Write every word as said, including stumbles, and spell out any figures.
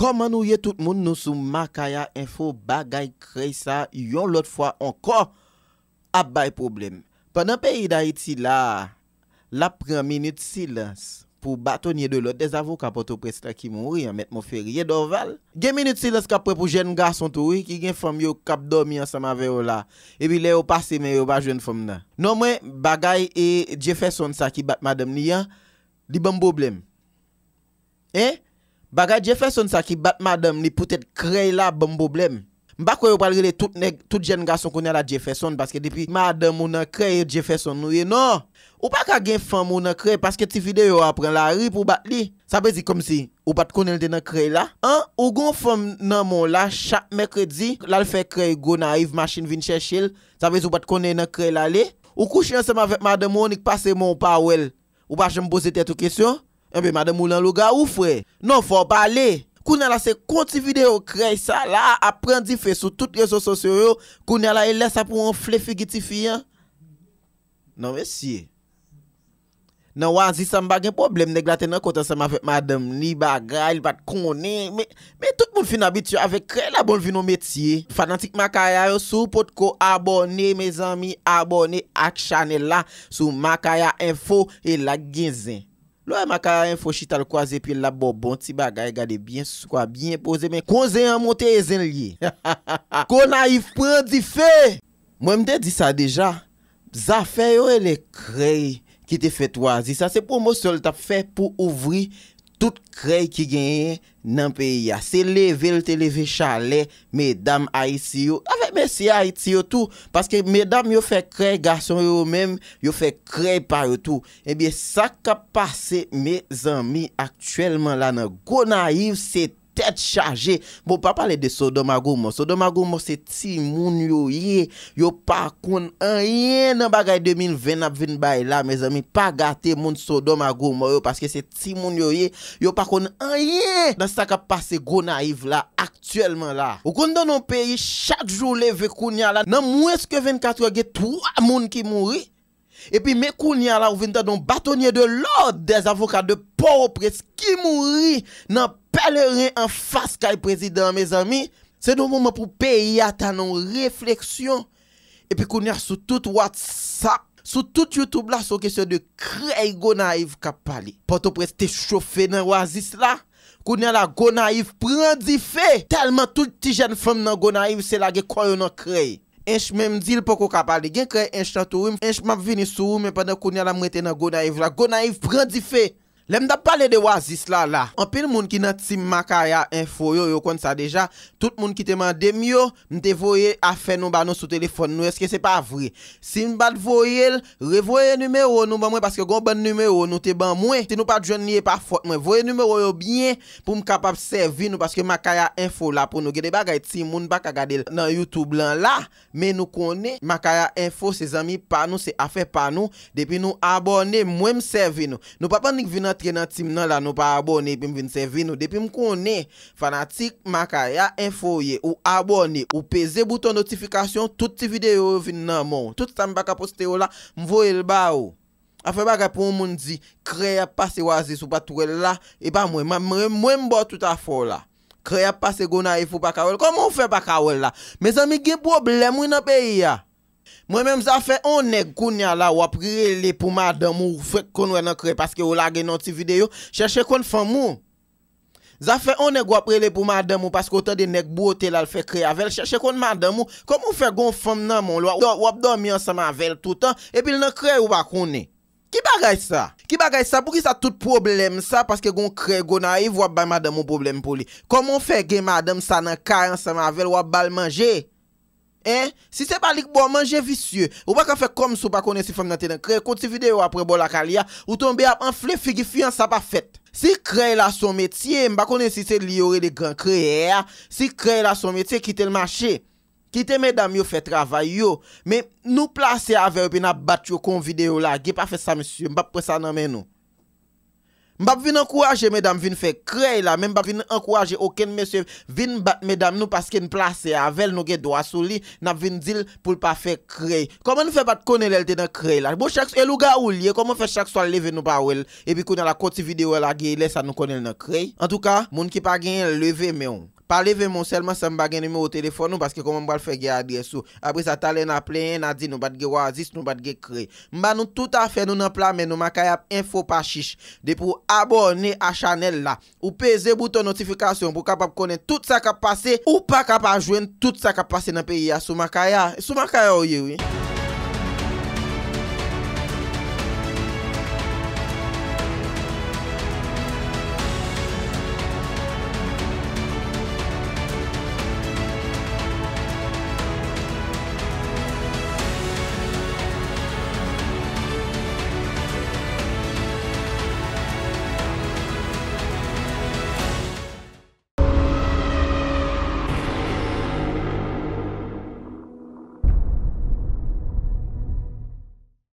Kòman nou ye tout moun? Nou sou Makaya Info. Bagay krèy sa yon lòt fwa ankò ap bay pwoblèm. Pandan peyi Dayiti la a, l ap pran minit silans pou batonye de lòd dèzavoka Pòtoprens lan ki mouri an, Mèt Monferrier Dorval. Gen minit silans k ap pran pou jèn gason tou wi, ki gen fanm yo k ap dòmi ansanm avè yo la. Epi lè yo pase men yo pa jwenn fanm nan. Non mwen, bagay e Jefferson sa ki bat madanm li an, li ban m pwoblèm. Hein? Bagay Jefferson sa ki bat madanm li poutèt krèy la ban m pwoblèm. M pa kwè yo pral rele tout nèg, tout jèn gason kounye a la Jefferson, paske depi madanm ou nan krèy, e Jefferson ou ye. Non! Ou pa ka gen fanm ou nan krèy paske ti videyo a pran lari pou bat li. Sa vle di kòmsi ou pa t konnen l te nan krèy la? An, ou gon fanm nan men w la, chak mèkredi, l al fè krèy Gonayiv, machin vin chèche l. Sa vle di ou pa t konnen nan krèy l ale? Ou kouche ansanm avèk madanm ou, annik pase men w pa wè l. Ou pa janm poze tèt ou kesyon? Enben, madanm ou lan lougawou, frè. Non, fò w pale. Kounye a la, se kon ti videyo krèy sa la ap pran dife sou tout rezo sosyo yo. Kounye a la, e lè sa pou w anfle figi tifi an? Non, mesye. Nan Oasis sa, m pa gen pwoblèm. Nèg la te nan kont ansanm avèk madanm li, bagay, li pa t konnen. Men, men tout moun fin abitye avèk krèy la, bon, l vin yon metye. Fanatik Makaya yo, si w potko abòne, mezanmi, abòne ak chanèl la sou Makaya Info e like gen zen. Lè w wè Makaya Info chita l kwaze pye l, l ap ba w bon ti bagay, gade byen swa, byen poze, men kon zen an monte, e zen l ye. Gonayiv pran dife! Mwen, m te di sa deja, zafè yo rele krèy ki te fèt Oasis sa, se pwomosyon l t ap fè pou ouvri tout krèy ki genyen nan peyi a. Se leve l te leve chalè medam Ayiti yo, avèk mesye Ayiti yo tou, paske medam yo fè krèy, gason yo menm, yo fè krèy pa yo tou. Ebyen, sa k ap pase, mezanmi, aktyèlman la nan Gonayiv, se tèt chaje. Bon, pa pale de Sodòm a Gomò. Sodòm a Gomò se timoun yo ye. Yo pa konn anyen nan bagay de mil ven n ap vin bay la, mezanmi. Pa gate moun Sodòm a Gomò yo, paske se timoun yo ye. Yo pa konn anyen nan sa k ap pase Gonayiv la, aktyèlman la. Ou konn tande yon peyi chak jou leve kounye a la, nan mwens ke vennkat è, gen twa moun ki mouri. Epi men kounye a la, ou vin tande yon batonye de lòd, des avocats de Pòtoprens ki mouri nan pèleren anfas kay prezidan an, mezanmi. Se nan moman pou peyi a ta nan yon refleksyon. Epi kounye a, sou tout WhatsApp, sou tout YouTube la, se yon kesyon de krèy Gonayiv k ap pale. Pòtoprens te chofe nan Oasis la. Kounye a la, Gonayiv pran dife. Tèlman tout ti jèn fanm nan Gonayiv se lage kò yo nan krèy. Ench menm di l poko ka pale. Gen krèy Ench nan tou wi. Ench, m ap vini sou ou, men pandan kounye a la, m rete nan Gonayiv la. Gonayiv pran dife. Lè m t ap pale de Oasis la, la, anpil moun ki nan Team Makaya Info yo, yo konn sa deja. Tout moun ki te mande m yo, m te voye afè nou ba nou sou telefòn nou. Èske se pa vre? Si m pa t voye l, revoye nimewo nou ban mwen, paske gon bann nimewo nou te ban mwen. Si nou pa t jwenn li, e pa fòt mwen. Voye nimewo yo byen pou m kapab sèvi nou, paske Makaya Info la pou nou. Gen de bagay timoun pa ka gade l nan YouTube lan la, men nou konnen Makaya Info se zanmi pa nou, se afè pa nou. Depi nou abòne, mwen m sèvi nou. Nou pa p annik vin antre nan team nan la, nou pa abòne, epi m vin sèvi nou. Depi m konnen fanatik Makaya Info ye, ou abòne, ou peze bouton notifikasyon, tout ti videyo yo vin nan men w. Tout sa m pa ka poste yo la, m voye l ba ou. Afè bagay pou yon moun di, krèy ap pase Oasis, ou pa t wè l la, e pa mwen, mwen, mwen, mwen m ba w tout afè w la. Krèy ap pase Gonayiv, ou pa ka wè l. Kòman w fè pa ka wè l la? Mezanmi, gen pwoblèm wi nan peyi a. Mwen menm, zafè on nèg kounye a la, w ap rele pou madanm ou, ou fèk konn wè nan krèy paske ou lage nan yon ti videyo, chèche konn fanm ou. Zafè on nèg w ap rele pou madanm ou paske w tande nèg bwote l al fè krèy avè l, chèche konn madanm ou. Kòman w fè gon fanm nan men w, w ap, w ap dòmi ansanm avè l toutan, epi l nan krèy ou pa konnen? Ki bagay sa? Ki bagay sa? Poukisa tout pwoblèm sa? Paske gon krèy Gonayiv, w ap bay madanm ou pwoblèm pou li. Kòman w fè gen madanm sa nan kay ansanm avè l, w ap ba l manje? Hein? Si se pa li k ba w manje, visye, ou pa ka fè kòmsi w pa konnen si fanm nan te nan krèy. Kou ti videyo a pran bò lakay li a, ou tonbe ap anfle figi fi an, sa pa fèt. Si krèy la se yon metye, m pa konnen si se li yo rele gran kreyè a. Si krèy la se yon metye, kite l mache. Kite medam yo fè travay yo. Men nou plase avè yo epi n ap bat yo kon videyo lage. Pa fè sa, mesye. M p ap pran sa nan men nou. M p ap vin ankouraje medam vin fè krèy la, men m p ap vin ankouraje okenn mesye vin bat medam nou paske n plase avè l, nou gen dwa sou li, n ap vin di l pou l pa fè krèy. Kòman n fè pa t konnen lè l te nan krèy la? Bon, chak, e lougawou l ye, kòman fè chak swa l leve nou pa wè l? Epi kounye a la, kòti videyo a lage, lè sa nou konnen l nan krèy. Antouka, moun ki pa genyen, leve men w. Pa leve men w sèlman san m pa gen nimewo telefòn ou, paske kòman m pral fè gen adrès ou? Apre sa, talè n a plenyen, n a di nou pa t gen wazis, nou pa t gen krèy. M ba nou tout afè nou nan pla men nou, Makaya ap enfo pa chich. Depi w abòne a chanèl la, ou peze bouton notifikasyon pou w kapab konnen tout sa k ap pase, ou pa ka pa jwenn tout sa k ap pase nan peyi a sou Makaya. Sou Makaya w ye, wi.